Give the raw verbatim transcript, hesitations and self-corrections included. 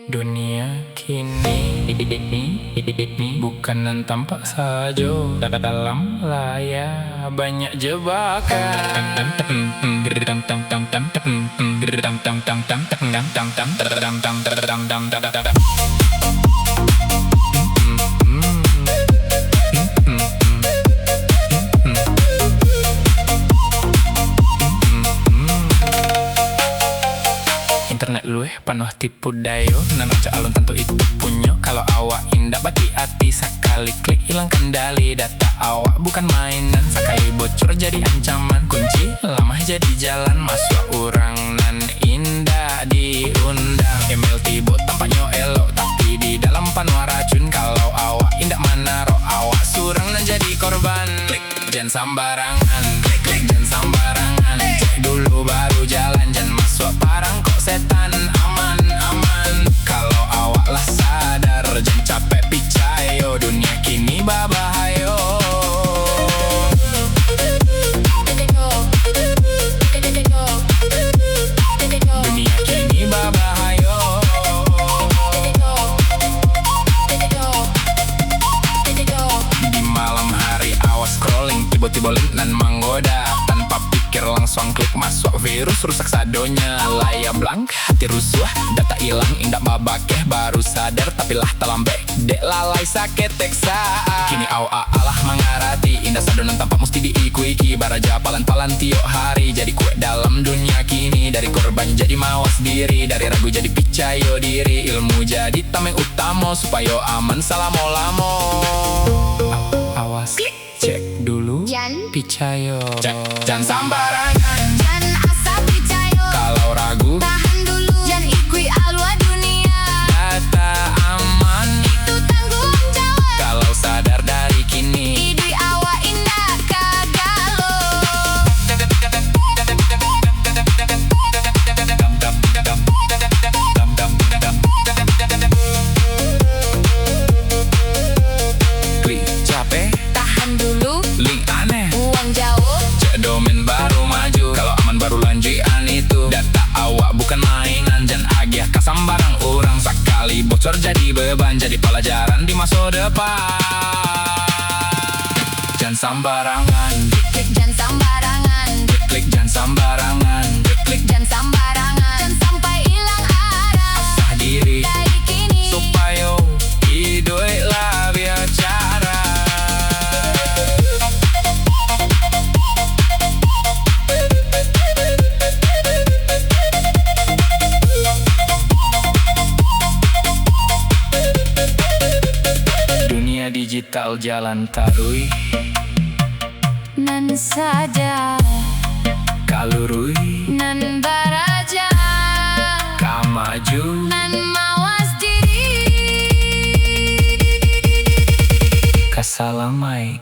Dunia kini bukan nan tampak sajo, dalam layar banyak jebakan. Internet lueh panuah tipu dayo, nan rancak alun tantu itu punyo. Kalau awak indak bati ati, sakali klik ilang kandali. Data awak bukan mainan, sakali bocor jadi ancaman. Kunci lamah jadi jalan masuak urang nan indak diundang. Email tibo tampaknyo elok, tapi di dalam panuah racun. Kalau awak indak manarok, awak surang nan jadi korban. Klik, jan sambarangan. Klik, klik, jan sambarangan. Cek dulu baru jalan, jan masuak parangkok setan. Aman, aman. Kalau awak lah sadar, jan capek picayo, dunia kini babahayo. Dunia kini babahayo. Di malam hari awak scrolling, tibo-tibo link nan manggoda. Tanpa pikir langsung klik masuak, virus rusak sadonyo. Layar blank, hati rusuah, data ilang, indak babakeh, baru sadar tapi lah talambek. Dek lalai saketek saat. Kini awak alah mangarati, indak sado nan tampak musti diikuiki. Baraja palan-palan tiok hari, jadi kuek dalam dunia kini. Dari korban jadi mawas diri, dari ragu jadi picayo diri. Ilmu jadi tameng utamo, supayo aman salamo-lamo. Awas. Klik. Cek dulu. Jan. Picayo. Jan, jan sambarangan. Jan asa picayo. Kalau ragu. Tahan dulu. Jan ikuik alua dunia. Data aman. Itu tangguang jawab. Kalau sadar dari kini. Iduik awak indak ka galo. Klik, capek. Tahan dulu. Link aneh. Buang jauh. Cek domain baru maju. Kalau aman baru lanjuikan itu. Data awak bukan mainan. Jan agiah ka sambarang urang. Sakali bocor jadi beban. Jadi palajaran di maso depan. Jan sambarangan. Klik jan sambarangan. Klik jan sambarangan. Klik jan sambarangan. Jan sampai ilang arah. Asah diri. Dari kini. Supayo iduik labiah cara. Dunia digital jalan taruih. Nan sadar. Ka luruih. Nan baraja. Ka maju. Nan mawas diri. Ka salamaik.